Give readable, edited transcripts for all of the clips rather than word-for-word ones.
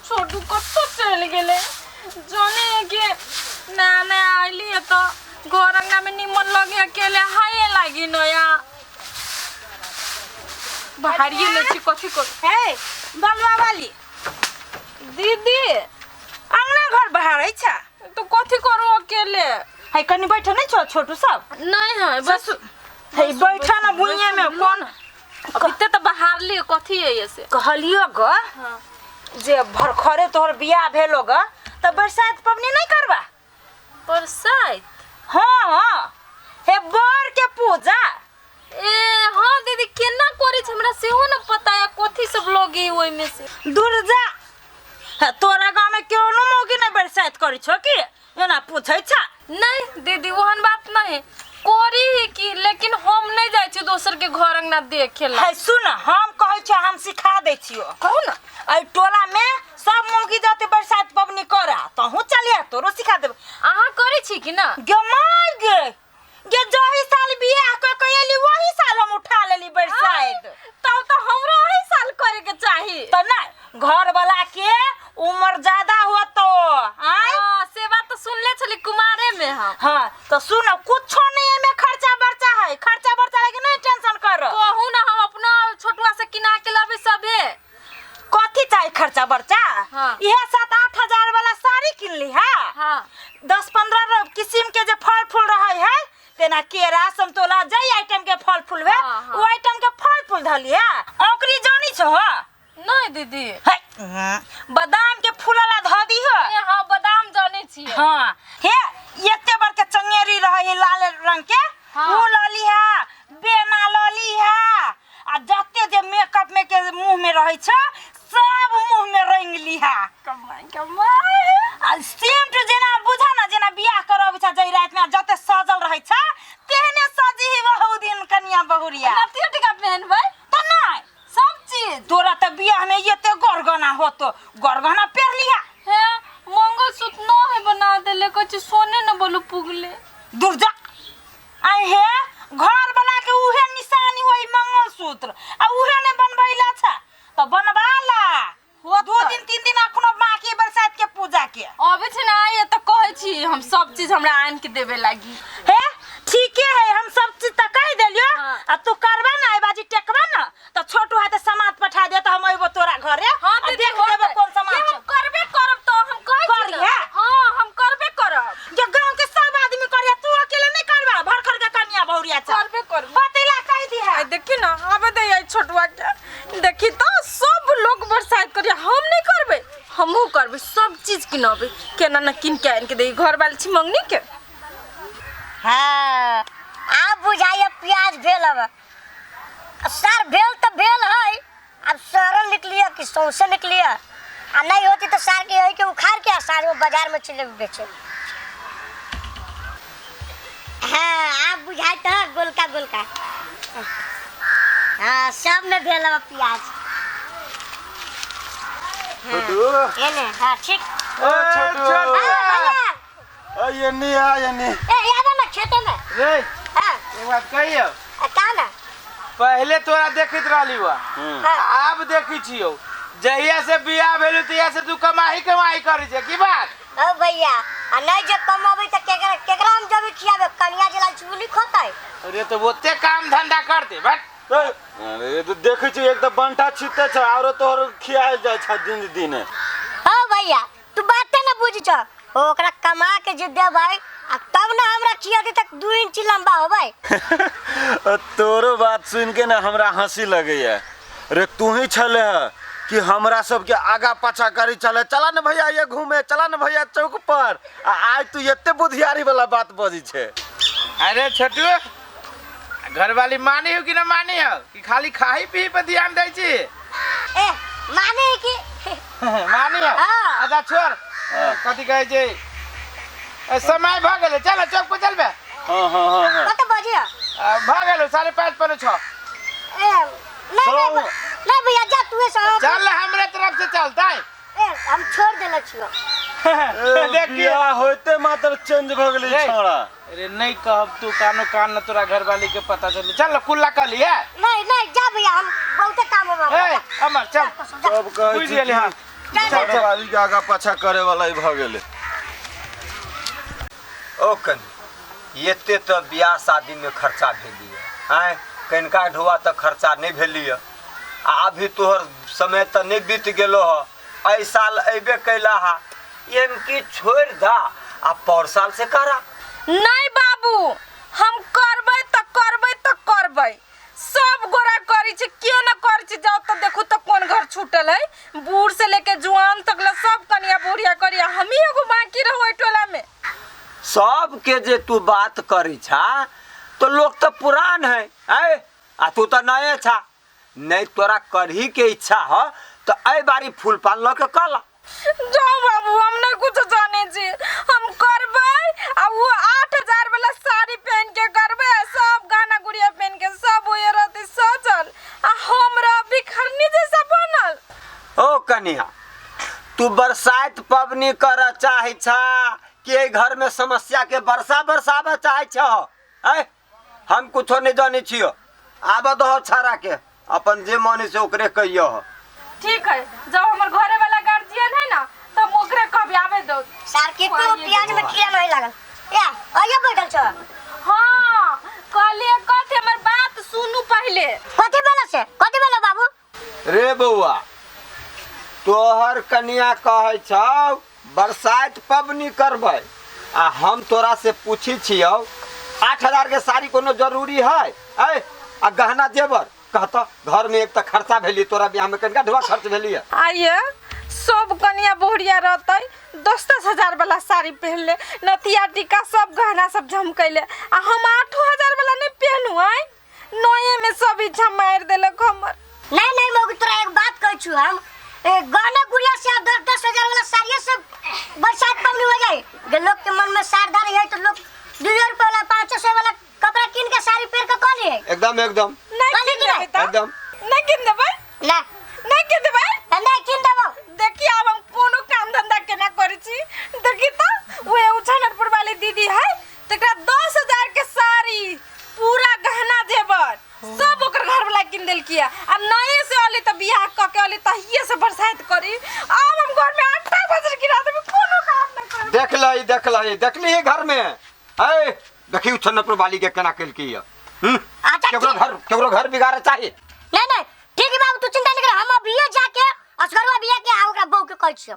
छोटू कतऽ चलि गेलै जाने के नया नया अयली है तऽ घर अंगना में निमन लगे अकेले हाये लागी नया बाहरिए ले छी कथी कर। हे बलुआ वाली दीदी, अंगना घर बहारै छ। तो कथी करू अकेले? है कनी बैठ नहीं छो छोटू सब? नहीं है बस। है बैठ ना भुइया में कोन। अब इते तो बाहर ली कथी है ये से कहलियो ग। हाँ। जे भरखरे तोहर बियाह भेलो ग त बरसात पबनी नहीं करबा? बरसात? हाँ हाँ, हे बर के पूजा। ए हाँ दीदी, केना करे छै हमरा सेहो न पता है कथी सब लगे ओइ में से। दुर्जा, तोरा गांव में कोनो मौगी नहीं बरसात करी छो की एना पूछै छ? नहीं दीदी, ओहन बात नहीं करी ही की, लेकिन हम नहीं जाइ छी दोसर के घर अंगना देखे ला। है सुन, हम कहै छ, हम सिखा दै छियो। कहू ना। एहि टोला में सब मौगी जते बरसात पबनी करा तहु चलिया तोरो सिखा देब। अहाँ करै छी कि ना? गे माय गे, गे जही साल बियाह क के एली वही साल हम उठा लेली बरसात। तब तो हमरो वही साल करे के चाही। त ना घर वाला के उम्र ज्यादा हो तो आय। हाँ, से बात तो सुनले छली कुमारे में हम। हाँ तो सुन, कुछो नहीं एमे खर्चा बर्चा है, खर्चा बर्चा लगे नहीं टेंशन कर। कहू ना, हम अपना छोटुआ से किना के लाबे सबे। कथी चाही खर्चा बर्चा? हाँ। इहे 7-8 हजार वाला साड़ी किन ली है। हाँ। 10-15 किस्म के जे फल फूल रहे है, तेना केरा समतोला जई आइटम के फल फूल है। हाँ, हाँ। वो आइटम के फल फूल धली है। औकरी जानी छो? नहीं दीदी। है, बादाम के फूल वाला ध दी हो। ए हाँ, बादाम जाने छी। हाँ, हे एते बड़ के चंगेरी रहे है लाल रंग के। हाँ। वो लली है, बेना लली है, आ जते जे मेकअप में के मुंह में रहे छ सब मुंह में रंग ली है। कमाई कमाई। आ सेम टू जेना बुझा ना जेना बियाह करब छ जई रात में जते सजल रहे छ तेहने सजी ही बहु दिन कनिया बहुरिया। लतियो टिका पहनबै? त नहीं सब चीज। तोरा त बियाह में एते गरगना होतो, गरगना पेर लिया। हे मंगलसूत्र न है बना देले, कहै सोने न बोलू पुगले। दूर जा। आइ हे घर वाला के उहे निशानी होई मंगलसूत्र आ उहे ने बनबैला छ त बनबा ला। होतै। 2 दिन 3 दिन अखनो बाकी बरसात के पूजा के। अबै छै ना आइ त कहै छी हम सब चीज हमरा आन के देबे लागी। हे ठीके है, हम सब चीज त कहि देलियो। हाँ। आ तू करबा ना, बाजी टेकबा ना त छोटू हाथे समाज पठा दे त हम अइबो तोरा घरे। हाँ, आ दीदी, देख देबो होतै। कोन समाज ये छौ। हम करबे करब त हम कहै छी ना। करिहे? हाँ, हम करबे करब। जे गांव के सब आदमी करिया, तू अकेले नहीं करबा, भरखर के कनिया बहुरिया छ। करबे करब। बतेला कहि दिहा। आई देखी ना, आबे दे आई छोटुआ के। देखी तो सब लोग बरसात करिया, हम नहीं करबे, हमहू करबे, सब चीज किनबे, केना न किन के आन के दे घर वाली छी मंगनी के। हाँ, आब बुझाइए प्याज भेल अब। सर भेल तो भेल है, अब सड़ल निकलिए कि सौंसे निकलिए, आ नहीं होती तो सार के यही के उखाड़ के साँझ में बाजार में चले बेचे। हाँ, आप बुझाए तो है, गोलका गोलका। हाँ, सब में भेल अब प्याज। छोटू। एने, हाँ, ठीक। ओ छोटू। हाँ, भैया। ओ ये आ ये। ए, याद है ना खेते में? रे। हाँ। एक बात कहियो। का ना? पहले तोरा देखित रहली हुआ। हाँ। आब देखी छियो। जहिया से बियाह भेलु तहिया से तू कमाई कमाई करै छै की बात? ओ भैया, आ नहीं जे कमाबै त केकरा केकरा हम जबे खियाबे, कनिया जेला चुगली खोतै। अरे तो ओते काम धंधा करते बट। अरे तो देखै छी एक त बंटा छिते छ आरो तोहर खियाल जाइ छ दिन दिन। हां भैया, तू बाते न बुझ छ। ओकरा कमा के जे देबै आ तब ना हमरा खिया दे तक 2 इंच लंबा होबै। तोरो बात सुन के ना हमरा हंसी लगैया। रे तू ही छले है कि हमरा सबके आगा पाछा करी चले, चला न भैया ये घूमे, चला न भैया चौक पर, आ आज तू एते बुधियारी वाला बात बजै छे। अरे छोटू, घरवाली मानी हो कि ना मानी हो कि खाली खाही पी पर ध्यान दै छी? ए माने है कि मानी हो? हाँ। अच्छा छोड़, कथी कहै छै, समय भ गेलै, चल चौक पर चलबे। हाँ हाँ हाँ हाँ। कत बजे? भ गेलै 5:30 5:45। ए नहीं नहीं नहीं भैया, जा तू सब चल हमरे तरफ से चलता है। ए हम छोड़ देले छियो। देखिए होते मात्र चेंज भ गेलै छौड़ा। अरे नहीं कहब तू कानो कान न तोरा घरवाली के पता चल। चल कुल्ला कर लिया। नहीं नहीं जा भैया, हम बहुत काम होबा। ए अमर चल। सब कहै बुझ गेली। हां घरवाली के आगा पाछा करे वाला ही भऽ गेलै। ओ कनि एते तऽ बियाह शादीमे खर्चा भेलियै, आँय कनिका ढोआ तऽ खर्चा नहि भेलियै। आ अभी तोहर समय तऽ नहि बीत गेलो हँ, एहि साल अयबे कैला हा, एम की छोड़ि दा आ पर साल से करा। नहीं बाबू, हम करबै तऽ करबै तऽ करबै। सब गोरा करै छै, के न करै छै? जाओ तऽ देखू तऽ कोन घर छूटल है, बूढ़ से लेके जुआन तक ला सब कनिया बुढ़िया करिया, हमही एगो बाकी रहो एहि टोला में। सबके जे तू बात करै छा तो लोग तऽ पुरान है, आँय आ तू तऽ नये छा। नहीं तोरा करही के इच्छा ह तो एहि बारी फूल पान लऽ के कला। जाओ बाबू, हम नहीं कुछ जाने छी, हम करबै आ वो 8000 वाला साड़ी पहन के करबै आ सब गाना गुड़िया पहन के सब ओए रहते सजल आ हम रह भिखरनी जैसा बनल। ओ कनिया, तू बरसाइत पबनी करऽ चाहै छा कि एहि घर में समस्या के वर्षा बरसाबऽ चाहै छह? आँय हम कुछो नहीं जानै छियो, आबऽ दहो छाड़ा के, अपन जे मन से ओकरे कहियो। ठीक है, जब हमर घरे वाला गार्जियन है ना तो हम ओकरे कहबे आबे दो। सार के को प्याज में कीड़ा नहीं लागल या आइए बैठल छ। हाँ कहलिए कथी, हमर बात सुनू पहले। कथी बोला से, कथी बोला बाबू? रे बौआ, तोहर कनिया कहै छौ बरसाइत पबनी करबै आ हम तोरा से पूछी छियौ 8000 के साड़ी कोनो जरूरी है? ऐ आ गहना जेवर कहता घर में एक तऽ खर्चा भेली तोरा बियाह में, कनिका ढोआ खर्च भेली है। आइए सब कनिया बहुरिया रहतै 10-10 हजार वाला साड़ी पहनले, नथिया टीका सब गहना सब झमकैले आ हम 8000 वाला नहीं पहनू। आय नोए में सब इच्छा मार देलक हमर। नहीं नहीं मौगी, तोरा एक बात कहै छु हम, गहना गुड़िया से 10-10 हजार वाला साड़िये से बरसात पबनी हो जाए। जे लोग के मन में श्रद्धा रहे तो लोग 2 रुपया वाला 500 वाला कपड़ा किन के साड़ी पहन के कह लिए। एकदम एकदम। नहीं कहली किन कि नहीं? देबै तऽ? एकदम। नहीं किन देबै? ना। नहीं किन देबै? नहीं किन देबौ। देखी अब हम कोनो काम धंधा केना करै छी। देखी तऽ ओए उछानरपुर वाली दीदी है तकरा 10,000 के साड़ी पूरा गहना जेवर सब ओकर घर वाला किन देलकिया आ नए से अली तऽ बियाह कऽ के अली तहिए से बरसाइत करी। अब हम घर में आटा बजर गिरा देबै, कोनो काम नहि करबै। देख लही, देख लही, देखली ही घर में। ऐ देखी उछानरपुर वाली के केना केलकी है। अच्छा, केकरो ठीक। घर, केकरो घर बिगाड़े चाही? नहीं नहीं ठीक है बाबू, तू चिंता नहीं कर, हम अभिये जाके असगरवा बियाह के आ ओकरा बहू के कहै छियौ।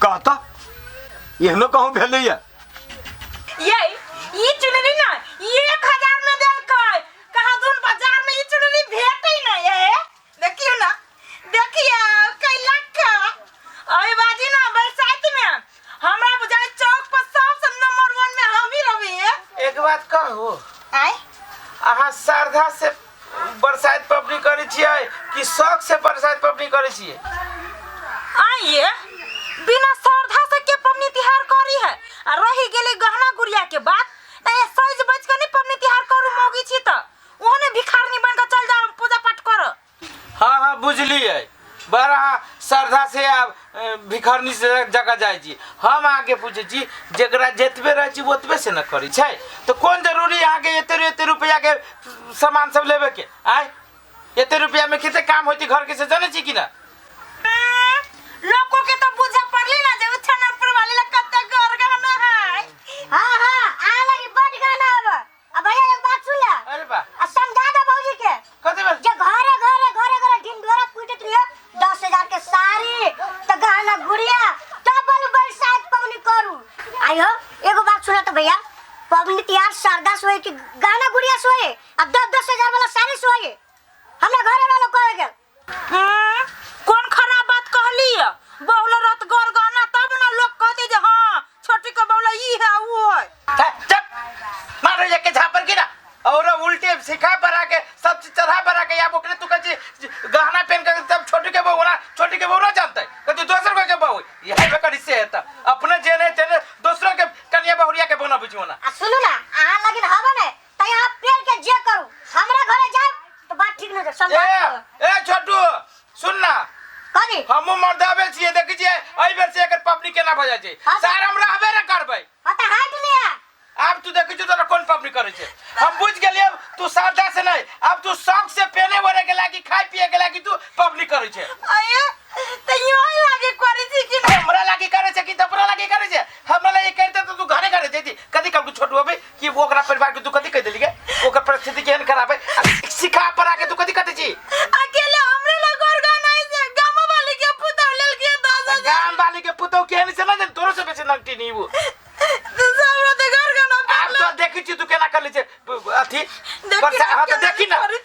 कहता एहनो कहूँ भेलैया। ये ई चुनरी ना 1000 में देलकै, कहाँ दून बाजार में ई चुनरी भेटै ना। ये देखियो ना, देखियो कैला का अरे बाजी ना बरसात में हमरा बुझाय चौक पर सबसे नंबर 1 में हम ही रहबे। एक बात कहू, आय अहाँ श्रद्धा से बरसाइत पबनी करै छियै कि शौक से बरसाइत पबनी करै छियै? आइए बिना श्रद्धा से के पबनी तिहार करी है आ रही गेलै गहना गुड़िया के बात त ए सज बज के नहीं पबनी तिहार करू मौगी छी त ओने भिखारनी बन के चल जाओ पूजा पाठ कर। हाँ हाँ बुझलियै, बड़ा श्रद्धा से आब भिखारनी से जगह जाइ छी। हम अहाँके पूछै छी जकरा जतबे रहै छी ओतबे से न करै छै, तऽ कोन जरूरी अहाँके एते एते रुपैआ के सामान सब लेबे के? आय एते रुपैआ में कते काम होती घर के से जानै छी कि ना? लोको के तो बुझे पड़ली ना जे उछानरपुर वाली ला कते घर गहना है। हाँ हाँ आ लगी बड़ गहना अब। अब भैया एक बात सुन ले। अरे बा। आ समझा दे भौजी के। कथी बात? जे घरे घरे घरे घरे ढिंढोरा पीटत रहियो 10,000 के साड़ी त गहना गुड़िया तब बोलू बरसात पबनी करू। आइयो एगो बात सुना तो भैया, पबनी तिहार शारदा से होए कि गहना गुड़िया से होए आ 10-10 हजार वाला साड़ी से होए? हमरा घरे वाला कहे गेल। कौन खराब बात कहली है? बहुला रत घर गहना तब ना लोग कहते जे हाँ छोटी के बहुला ई है ऊ है। चुप मारो ये के झापर की ना और उल्टे सिखा बरा के सब चीज चढ़ा बरा के या ओकरे तू कह छी गहना पहन के तब छोटी के बहु ना, छोटी के बहु ना जानते कह दोसर के बहु यही पे करी से है त अपने जे नहीं तेने दोसरों के कन्या बहुरिया के बनाबै छी ओना। आ सुनू ना, अहाँ लगिन हबो ने त यहाँ पेड़ के जे करू हमरा घरे जाए तो बात ठीक न हो समझा ए ए छोटू सुन ना, कथी? हमहू मर्दाबे छियै, देखै छियै एहि बेर से एकर पबनी केना भऽ जाइ छै। हाँ। सार हम रहबे ने करबै। हाँ त हाट लिया। आब तू देखै छौ तोरा कोन पबनी करै छै, हम बुझ गेलियै। तू श्रद्धा से नहीं, अब तू शौक से पहने ओढ़े के लागी खाए पिए के लागी तू पबनी करै छै। आये कथी कहि देली गे ओकर परिस्थिति केहन खराब है आ सिखा पढ़ा के तू कथी कथी छी अकेले हमरे लग और गाना है से गाम वाले के पुतौ लेल के 10,000। गाम वाली के पुतौ केहन से ना जान तोरो से बेसी नंगटी नहीं वो। तो सब तो घर गाना। आब तो देखी छी तू केना कर लै छै अथी देखी बरसा ना हाँ तो केना देखी ना। करै